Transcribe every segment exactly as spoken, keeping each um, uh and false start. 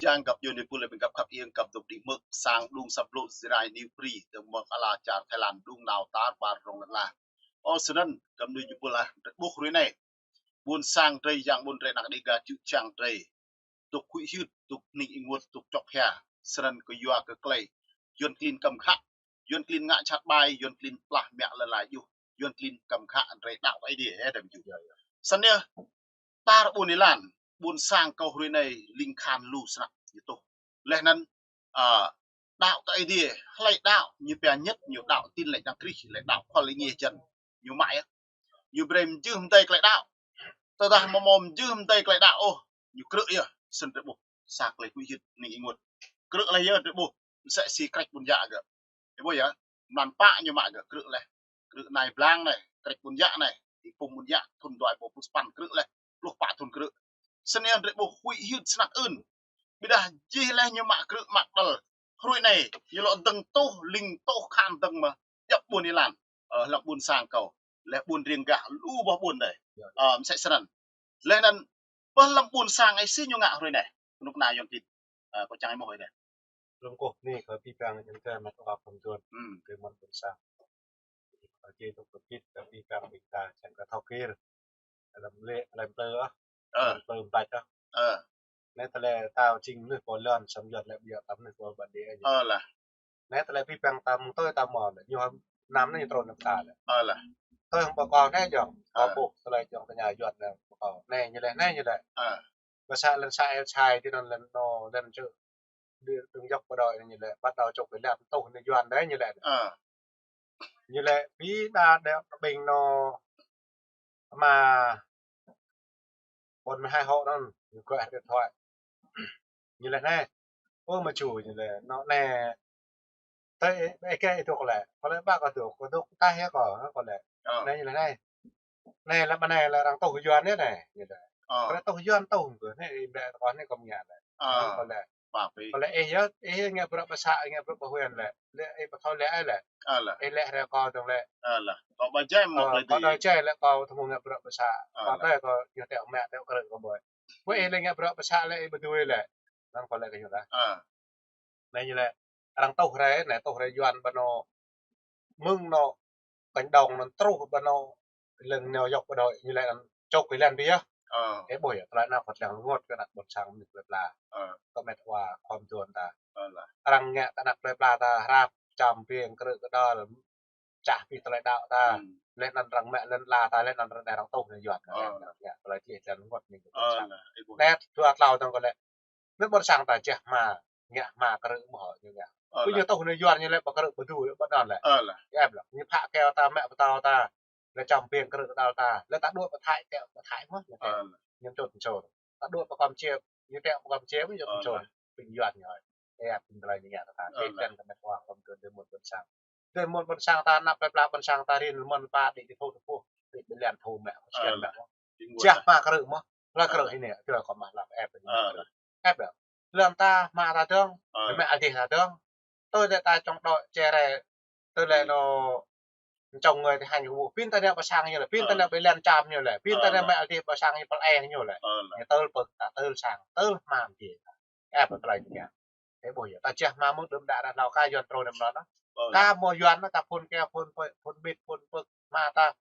Yang găp yua ni pul lĕ ƀing găp khăp iêng găp dŏ đĭ mơ̆k sang đung săp lŏ Jrai New Free tơ mơ̆k ala čar Thái Lan đung nao tar ƀar rŏng lăn la. Ơ, snăn găp ni ñu pul ah, drei ƀuh hrơi anai. Ƀuôn sang drei, yang ƀuôn drei, anak Đêga čư̆ čang drei. Dŏ huĭ hyưt, dŏ hning ênguôt, dŏ čŏk hia. Snăn kơ yua kơ klei Yuăn klin kăm khă, Yuăn klin ngă čăt ƀai, Yuăn klin plah mă lăn la djuh, Yuăn klin kăm khă drei đăo Aê Diê, hă, drei djuh. Snăn yơh, tar ƀuôn êlan, ƀuôn sang kâo hrơi anai ling khan lu snăk ñu tuh. Leh anăn, ơ, đăo kơ Aê Diê, hlei đăo, ñu pia nhất, ñu đăo Tin Lành Đấng Christ, hlei đăo Khua Lê Ngiê Jăn, ñu mă yơh. Ñu brei mjưh mdei klei đăo. Tơdah amâo mâo mjưh mdei klei đăo ôh, ñu krư̆ yơh, snăn drei ƀuh, sa klei huĭ hyưt hning ênguôt. Krư̆ leh yơh drei ƀuh, msĕ si krĕč ƀuôn yă gơ̆. Ih ƀuh yơh, mlan pă ñu mă gơ̆ krư̆ leh. Krư̆ anai blang anai, krĕč ƀuôn yă anai, ih pŭng ƀuôn yă, thŭn dua êbâo pluh sapăn krư̆ leh, pluh pă thŭn krư̆. Snăn drei ƀuh huĭ hyưt snăk ưn. Ƀiădah jih leh ñu mă krư̆ mă đăl. Hrơi anai, ñu lŏ dơ̆ng tuh, ling tuh khan dơ̆ng mơ̆, djăp ƀuôn êlan. Ơ, hlăm ƀuôn sang kâo. Leh ƀuôn riêng gah lu boh ƀuôn dih. Ơ, msĕ snăn. Leh anăn, ƀơi hlăm ƀuôn sang ai si ñu ngă hrơi anai. Kơnuk kơna Yuăn klin. Ơ, kâo čang ih mơ̆ hrơi anai. Lŏm kơ anei kơ abih bang ayŏng adơi met wa khua mduôn. Hmm. Kơ mơ̆n ƀuôn sang. Kơ kơ tŭk kơ pit kơ abih bang ƀing ta čang kơ thâo kir. Lăm lĕ, lăm plư ah. Ơ. Lăm plư mplăč ah. Ơ. Anai tơlơi ta jing mnuih pô lŏn, săm Yuăn lĕ ƀiă ta mnuih pô ƀă đê aja. Ơ lah. Anai tơlơi abih bang ta mơ̆ng tui ta mơ̆ lĕ. Ñu hăm năm anai ñu trŭn nao ta lĕ. Ơ lah. Tui hăm pơkŏ anai jŏng. Ơ. Kâo ƀuh tơlơi jŏng tơña Yuăn anai pơkŏ. Anai ñu lĕ, anai ñu lĕ. Ơ. Ƀă sa lăn sa el sai ti anŭn lăn anŭn lăn čư̆. Đi đơ̆ng djŏp pơđôi anai ñu lĕ, bắt đầu čŏk kơ lăn tuh anai Yuăn đơi ñu lĕ. Ơ. Ñu lĕ, pi đa đe ƀing anŭn ama ƀôn mơhai hŏ anŭn, ñu gọi điện thoại. Ñu lĕ anai, ơ, mă ču ñu lĕ, anŭn anai, tơ ih, ih kơ ih dŏ kơ lĕ, kơ lĕ ƀă kơ dŏ, kơ dŏ tah yơh kơ, kơ lĕ. Ơ. Anai ñu lĕ anai. Anai lĕ ƀă anai lĕ arăng tuh Yuăn anai, anai, ñu lĕ. Ơ. Kơ lĕ tuh Yuăn tuh kơ anai, ih ƀĕ kơ anai kơ mơñă lĕ. Ơ. Kơ lĕ. Pă pi. Kơ lĕ ih yơh, ih ngă bruă ƀă să, ngă bruă ƀă huyện lĕ. Lĕ ih ƀu thâo lĕ ai lĕ. Ơ lah. Ih lĕ ră kơ dơ̆ng lĕ. Ơ lah. Kơ ƀă jai mơ̆. Ơ, lĕ kơ ti. Đôi jai lĕ kơ tơmŭ ngă bruă ƀă să. Ơ lah. Kơ đôi kơ yơh tĕo mă tĕo krư̆ kơ ƀơi. Ƀơi ih lĕ ngă bruă ƀă să lĕ ih ƀu dưi lĕ. Anŭn kơ lĕ kơ ñu lah. Ơ. Anai ñu lĕ, arăng tuh rai, anai tuh rai Yuăn ƀă anŭn mơ̆ng anŭn cánh đồng anŭn truh ƀă anŭn lŏn anŭn djŏp pơđôi ñu lĕ anŭn čŏk kơ lăn biă. Ơ. Ơ ƀuh yơh, tơlơi anŭn kơ lăng rơngot kơ anak ƀôn sang mơnuih plơi pla. Ơ. Kơ met wa khua mduôn ta. Ơ lah. Arăng ngă kơ anak plơi pla ta hrăp, čăm biêng krư̆ kơđăl, čah pĭ tơlơi đăo ta. Hmm. Leh anŭn arăng mă lŏn ala ta, leh anŭn arăng đe arăng tuh anai Yuăn. Ơ. Arăng ngă tơlơi čih lăng rơngot anai kơ ƀôn sang. Ơ lah, ih ƀuh. Anai dua tlâo dơ̆ng kơ lĕ. Anŭn ƀôn sang ta jah hma, ngă hma krư̆ mơ̆ ñu ngă. Ơ lah. Ƀu ñu tuh anai Yuăn ñu lĕ ƀă krư̆ ƀu dưi ƀă anŭn lĕ. Ơ lah. Yơh ƀlŏk, ñu phă kơ ta mă pơtâo ta, lĕ čăm biêng krư̆ kơđăl ta, lĕ ta đuaĭ pơ Thái, tĕo pơ Thái mơ̆, ñu tĕo. Ơ lah. Ñu čut čur. Ta đuaĭ pơ Kampuchia, ñu tĕo pơ Kampuchia mơ̆ ñu čut čur. Ơ lah. Ƀing Yuăn ñu. Ơ, ƀing tơlơi ñu ngă ta. Ơ lah. Čih kơ met wa khua mduôn dơi mơ̆n ƀôn sang. Dơi mơ̆n ƀôn sang ta, anak plơi pla ƀôn sang ta rin mơ̆n pă đĭ ti thu tơpuh, đĭ ƀơi lăn thu mă, ơ lah. Jah hma krư̆ mơ̆, lah krư̆ anai, tui kơ mă lăp ĕp anai. Ơ lah. Ĕp yơh. Lŏn ta, hma ta dơ̆ng, ơ, mă adih ta dơ̆ng. Tui lĕ ta čŏng đôč čê rai, tui lĕ anŭn čŏng ngơi ti hăng ñu ƀuh. Pin ta nao ƀă sang ñu lĕ, pin ta nao ƀơi lăn čăm ñu lĕ, pin ta nao mă adih ƀă sang ñu pơl eng ñu lĕ. Ơ lah. Ñu tơl pơ̆k ta, tơl sang, tơl hma adih ta. Ĕp tơlơi ñu ngă. Ih ƀuh yơh, ta jah hma mơ̆ng đưm đă ră hlâo kơ Yuăn trŭn đưm đă. Ơ lah. Kơ mơ̆ Yuăn ta phun kơ phun pơ̆k, phun ƀĭt, phun pơ̆k hma ta.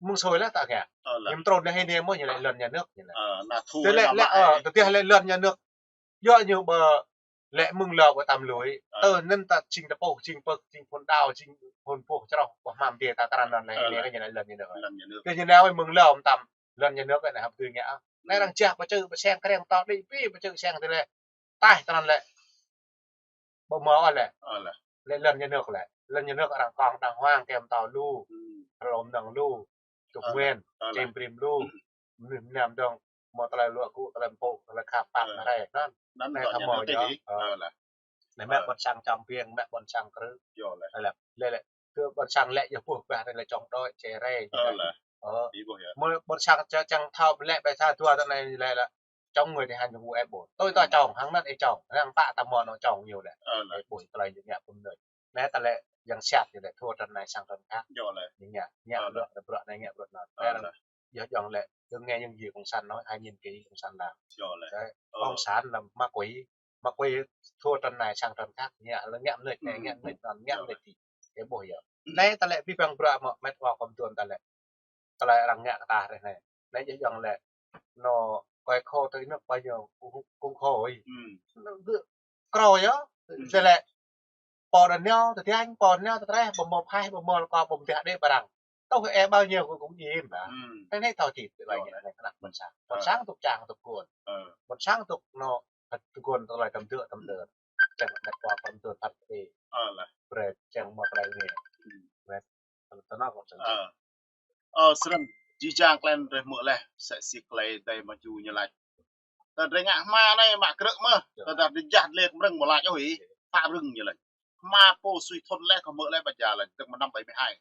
Mơ̆ng sui leh ta ngă. Ơ lah. Ñu trŭn leh hĭ anai mơ̆ ñu lĕ lŏn nhà nước ñu lĕ. Ơ, anai thu tơlơi lĕ, ơ, tơlơi lĕ lŏn nhà nước. Yua ñu ƀă lĕ mơ̆ng lâo ƀă tam lui. Ơ. Tơ anŭn ta jing tơpôh, jing pơ̆k, jing phun đao, jing phun pôh čroh, pơ̆k hmam dê ta krăn lŏn leh hĭ anai kơ ñu lĕ lŏn nhà nước. Lŏn nhà nước. Kơ ñu lĕ mơ̆ng lâo tam lŏn nhà nước anai hăp tui ngă. Anai arăng jah pơčư pơseng kreng to đĭ pĭ pơčư seng tơlơi. Taih tơnăn lĕ. Ƀu mâo ôh lĕ. Ơ lah. Lĕ lŏn nhà nước lĕ. Lŏn nhà nước arăng kông đàng hoàng kơ mơtâo lu. Hmm. Hlô mơnơ̆ng lu. Čŭk ơ lah. Nguyên. Ơ lah. Čim brĭm lu. Hmm. Mơnuih mơnam dơ̆ng. Mâo tơlơi luă gŭ, tơlơi mpŭ, tơlơi khăp pap. Ơ. Rai anŭn. Anŭn anai lŏn nhà nước yơh. Ơ. Ơ lah. Anai mă ƀôn sang čăm biêng, mă ƀôn sang krư̆. Yơh lah. Ơ lah. Lĕ lĕ. Kơ ƀôn sang lĕ yơh ƀuh ƀah anai lĕ čŏng đôč čê rai. Ơ lah. Ơ. Ih ƀuh yơh. Mơ̆ ƀôn sang čang, čang thâo lĕ ƀai sa dua tơ anai lĕ lĕ. Čŏng ngơi ti hăng ñu ƀuh ih ƀuh. Tui ta čŏng, hăng anŭn ih čŏng, hăng pă ta mơ̆ anŭn čŏng ñu lĕ. Ơ lah. Ih ƀuh tơlơi ñu ngă pơm nơi. Anai tơlơi yang siap ñu lĕ thua tơ anai sang tơ khăp. Yơh lah. Ñu ngă, ngă bruă, bruă anai ngă bruă anŭn. Ơ lah. Yua djŏng lĕ, đừng nghe những gì cộng sản nói, hãy nhìn kỹ cộng sản làm. Rồi lĕ. Đấy, cộng sản là ma quỷ, ma quỷ thua trận này sang trận khác, ngă, ngă mơnuih anai, ngă mơnuih anŭn, ngă mơnuih adih. Ih ƀuh yơh. Anai ta lĕ ƀing ƀăng bruă mơ̆, mĕt wa kơmduôn ta lĕ. Tơlơi arăng ngă kơ ta rĕh anai. Anai yơh djŏng lĕ. Anŏ kơi khô tơ anŏ ƀơi ñu kung, kung khô ih. Krô yơh. Tơlơi pô đa ñu, tơdiañ, pô đa ñu, tơtreh, ƀu hmâo phaih, ƀu hmâo lŏ kơ, ƀu hmâo pơdah đĕ ƀơi arăng. Tŏh ih ƀơi ñu kơ kung im ƀă. Anai anai thâo čih, tơlơi ñu anai kơnăl ƀôn sang. Ƀôn sang tŭk čang tŭk guôn. Ƀôn sang tŭk anŏ, tŭk guôn tơlơi tăm dơ̆, tăm dơ̆. Čang mĕt wa kơmduôn phat kơđi. Brơi čang mơ̆ brơi ñu. Mĕt Tơnap kơ sĭt. Ơ, srăng, jih jang tơlơi anŭn drơi hmư̆ laih, sĕ si tơlơi Ơi Maju ñu laĭ. Tơdah drơi ngă hma anai mă krư̆ mơ̆, tơdah drơi jah lĕ kơ mrơ̆ng mơ̆ laĭ ôh ih, pă rơ̆ng ñu laĭ. Hma pô sui thun laih kơ hmư̆ laih ƀơi ja laĭ, tơ̆ng mơnam ƀai mơhai.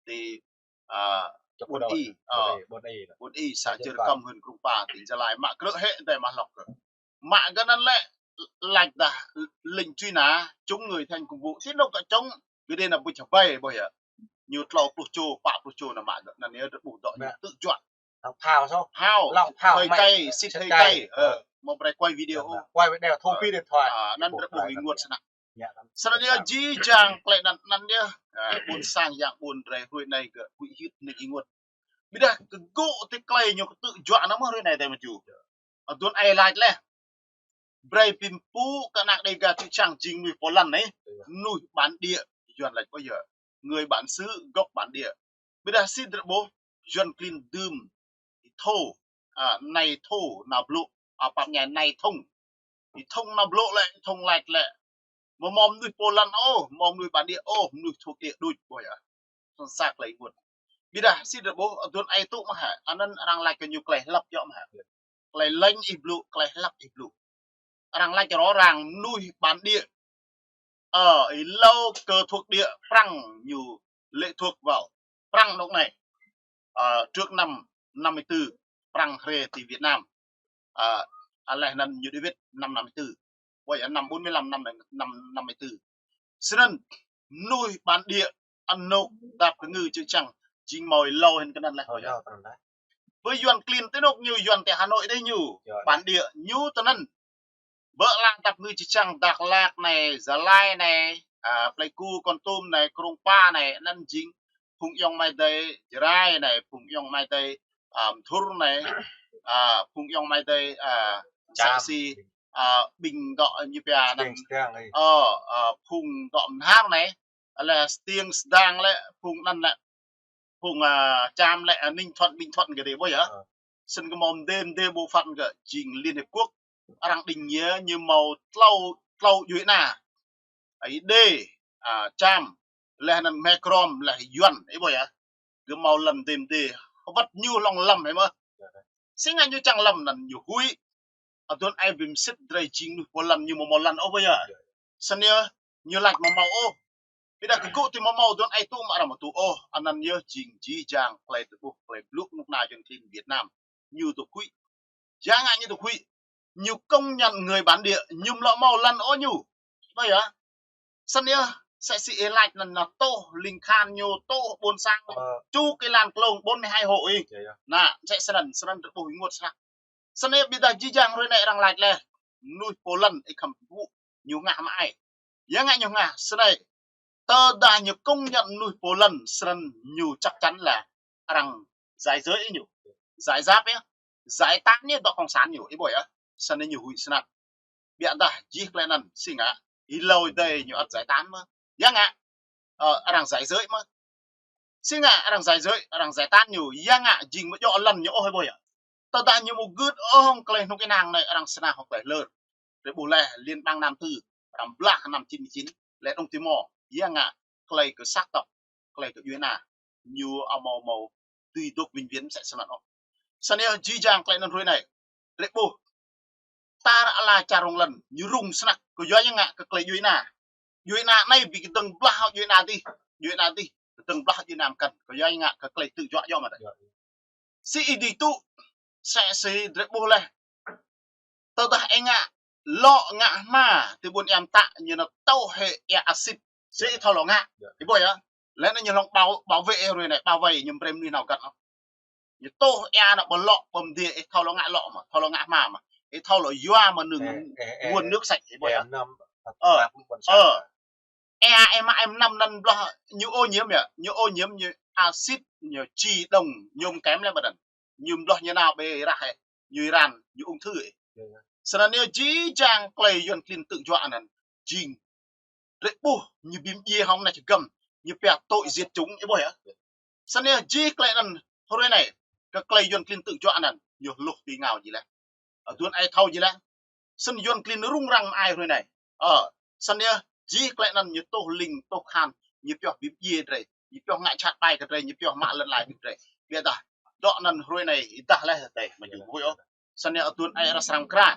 Ti, a, Ƀuôn I, a, Ƀuôn I, Ƀuôn I, să Čư̆ Rơkăm, huyện Krông Pa, tỉnh Gia Lai, mă krư̆ hĕ, tơdah mă hlŏk kơ. Mă kơ anŭn lĕ, laĭ dah lệnh truy nã chống người thi hành công vụ. Ti anŏ kơ chống, gơđê anŭn ƀu čơƀai ƀơi yơh. Ñu tlâo pluh čô, pă pluh čô anŭn mă kơ anŭn yơh, ƀuh dŏ ñu tơjuă. Phao soh. Phao, hơi cay, xịt hơi cay. Ơ, mơ̆ brơi quay video. Quay video, thu phí điện thoại. Anŭn ƀuh ih ngă sơnăk. Sơnăk yơh jih jang tơlơi anŭn, anŭn yơh. Ƀôn sang yang ƀôn drơi hrơi anai kơ huĭ hyưt anai ih ngă. Ƀiădah kơ gŏ tơlơi ñu kơ tơjuă anŭn mơ̆ hrơi anai tơlơi mơ̆ ču. Aduôn ai laĭ laih. Brơi pơpŭ kơ ană Đêga čư̆ čang jing mơnuih pô lăn anai, mơnuih bản địa, Yuan laĭ ƀơi yơh. Người bản xứ, gốc bản địa. Ƀiădah sĭt drơi ƀuh, Yuan klin dưm, thô, a, anai thô, nao blŭ, a, pap ñai anai thông. Thông nao blŭ lĕ, thông laĭ lĕ. Mơ̆ hmâo mơnuih pô lăn ôh, hmâo mơnuih bản địa ôh, mơnuih thuộc địa đôč ƀơi yơh. Sơnăk tơlơi ngă. Ƀiădah sĭt drơi ƀuh, aduôn ai tŭ mơ̆ hă, anŭn arăng laĭ kơ ñu tơlơi hlăp yơh mơ̆ hă. Tơlơi lĕng ih blŭ, tơlơi hlăp ih blŭ. Arăng laĭ rŏ răng mơnuih bản địa. Ơ, ih hlâo kơ thuộc địa Prăng ñu lệ thuộc vào. Prăng anŏ anai. Ơ, trước năm năm mươi tư, Prăng hrĕ ti Việt Nam. Ơ, a leh anŭn ñu đi Việt năm năm mươi tư. Ƀơi yơh năm bốn mươi lăm, năm, năm năm mươi tư. Sơnăn, mơnuih bản địa anŏ dap kơ ngư čư̆ čang, jing hmâo hlâo hĭn kơ anŭn laih. Ƀơi Yuan klin ti anŏ ñu Yuan ti Hà Nội dih ñu, bản địa ñu tơ anŭn. Ƀơi lăn dap ngư čư̆ čang Dak Lak anai, Gia Lai anai, a, Pleiku, Kon Tum anai, Krông Pa anai, anŭn jing phung ayŏng amai adơi Jrai anai, phung ayŏng amai adơi, a, Mthur anai, a, phung ayŏng amai adơi, a, Čam. Sĕ si, a, ƀing gŏ ñu pia anŭn. Stiêng, Stiêng, ơ, a, phung gŏ Mnar anai, lĕ Stiêng, Sđang lĕ, phung anŭn lĕ, phung, a, Čam lĕ, a, Ninh Thuận, Bình Thuận gơđê ƀơi yơh. Sĭt kơ hmâo mơdê mơdê bộ phận kơ jing Liên Hiệp Quốc. Arăng đing yơh ñu hmâo tlâo, tlâo djuai ana. Ơi Đê, a, Čam, leh anŭn Hmei Krom, leh Yuan, ih ƀuh yơh. Gơ̆ hmâo lăm dêh mơdê, hơbăt ñu hlŏng lăm hĭ mơ̆. Sĭt ngă ñu čang lăm anŭn ñu huĭ. Aduôn ai bim sĭt drơi jing mơnuih pô lăn ñu mơ̆ hmâo lăn ôh ƀơi yơh. Sơnăn yơh ñu laĭ mơ̆ hmâo ôh. Ƀiădah kơ gŏ ti mơ̆ hmâo aduôn ai tŭ mơ̆ arăng mơ̆ tŭ ôh. Anŭn yơh jing jih jang tơlơi tơƀuh, tơlơi blŭ anŏ anai Yuan klin Việt Nam. Ñu tŭ huĭ. Yang ngă ñu tŭ huĭ. Ñu công nhận người bản địa, ñu mlŏ hmâo lăn ôh ñu. Ƀơi yơh. Sơnăn yơh, sĕ si ih laĭ anŭn, anŭn tŏh, ling khan ñu tŏh, ƀôn sang, ču kơ lan klông, bốn mươi hai hộ ih. Anŭn, sĕ sơnăn, sơnăn drơi ƀuh ih ngă sơnăk. Sơnăn yơh ƀiădah jih jang hrơi anai arăng laĭ lĕ. Mơnuih pô lăn ih khăm pơpŭ, ñu hngah mă ai. Yang ngă ñu hngah, sơnăn. Tơdah ñu công nhận mơnuih pô lăn, sơnăn ñu chắc chắn là arăng giải giới ñu. Giải giáp yơh. Giải tán ñu dŏ cộng sản ñu, ih ƀuh yơh. Sơnăn ñu huĭ sơnăk. Ƀiădah jih tơlơi anŭn, sĭt ngă, ih hlâo dih ñu ăt giải tán mơ̆. Yang ngă, ơ, arăng giải giới mơ̆. Sĭt ngă, arăng giải giới, arăng giải tán ñu, yang ngă, jing mơ̆ djŏ lăn ñu ôh ih ƀuh yơh. Tơdah ñu mơ̆ gưt ôh hăng tơlơi hnŭk ih nang anai arăng sơnah hăng tơlơi hlơr. Drơi ƀuh leh Liên bang Nam Tư, arăng blah năm chín mươi chín, leh Đông Timor, yang ngă, tơlơi kơ sắc tộc, tơlơi kơ djuai ana. Ñu ăt hmâo hmâo dưi dŏ vĩnh viễn sĕ sơnăn ôh. Sơnăn yơh jih jang tơlơi anŭn hrơi anai. Drơi ƀuh. Tar ala čar rŏng lăn, ñu rŭng sơnăk, kơ yua yang ngă kơ tơlơi djuai ana. Djuai ana anai ƀing kơdơ̆ng blah hăng djuai ana adih, djuai ana adih, kơdơ̆ng blah djuai ana mơkăn, kơ yua yang ngă kơ tơlơi tơjuă yơh mơ̆. Sĭt ih dưi tŭ, sĕ si drơi ƀuh leh. Tơdah ih ngă, lŏ ngă hma, ti ƀuôn ia mơtă, ñu anŭn tŏh hĭ ia asit. Sĭt ih thâo lŏ ngă. Ih ƀuh yơh. Leh anŭn ñu hlŏng bảo, bảo vệ ih hrơi anai, bảo vệ ñu brơi mơnuih nao găn ôh. Ñu tuh ia ană ƀu lŏ, ƀu mdê, ih thâo lŏ ngă lŏ mơ̆, thâo lŏ ngă hma mơ̆, ih thâo lŏ yua mơ̆ng nơ̆ng, ơ, ơ, nguồn nước sạch, ih ƀuh yơh. Ơ, ơ. Ơ, ih mă ih mơnăm anŭn blah ñu ô nhiễm yơh, ñu ô nhiễm, ñu acid, ñu chi đông, ñu mơkĕm lĕ ƀơi anŭn. Ñu blah ñu nao ƀơi rah ih, ñu ran, ñu ung thư ih. Snăn yơh jih jang tơlơi Yuăn klin tŭ juă anŭn jing drơi ƀuh ñu bi mdjiê hŏng ană čơgăm, ñu pia tội diệt chủng, ih ƀuh yơh. Snăn yơh jih tơlơi anŭn hrơi anai, kơ tơlơi Yuăn klin tŭ juă anŭn, ñu hluh ti ngao jih leh. Ơ, aduôn ih thâo jih leh. Snăn Yuăn klin rŭng răng mơai hrơi anai. Ơ, snăn yơh jih tơlơi anŭn ñu tuh ling, tuh khan, ñu pioh bi mdjiê drơi, ñu pioh ngă jhat ƀai kơ drơi, ñu pioh mă lŏn lai kơ drơi. Ƀiădah dŏ anŭn hrơi anai, ih dah leh tơi, mă ñu ƀuh ôh. Snăn yơh aduôn ih arăng srăng mkra.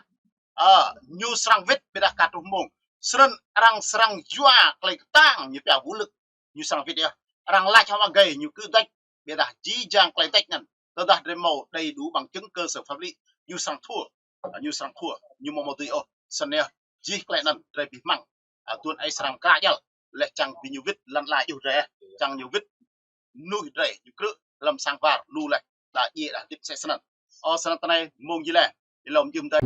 Ơ, ñu srăng wĭt ƀiădah ka truh mông. Snăn arăng srăng yua tơlơi kơtang ñu pia vũ lực. Ñu srăng wĭt yơh. Arăng lač hŏng agei ñu kơ dăč. Ƀiădah jih jang tơlơi dăč anŭn, tơdah drơi mâo đầy đủ bằng chứng cơ sở pháp lý, ñu srăng thua. Ơ, ñu srăng thua. Ñu mâo mâo dưi ôh. Snăn yơh jih tơlơi anŭn drơi bi hmăng. Ơ, aduôn ih srăng mkra jăl. Leh čang bi ñu wĭt lăn ala juh drơi. Čang ñu wĭt mnuih drơi, ñu krư̆ lăm sang war lu leh, đa djiê đa hơdip msĕ snăn. Ơ, snăn tơ anai mông jih leh, ih lŏm jưm tơi.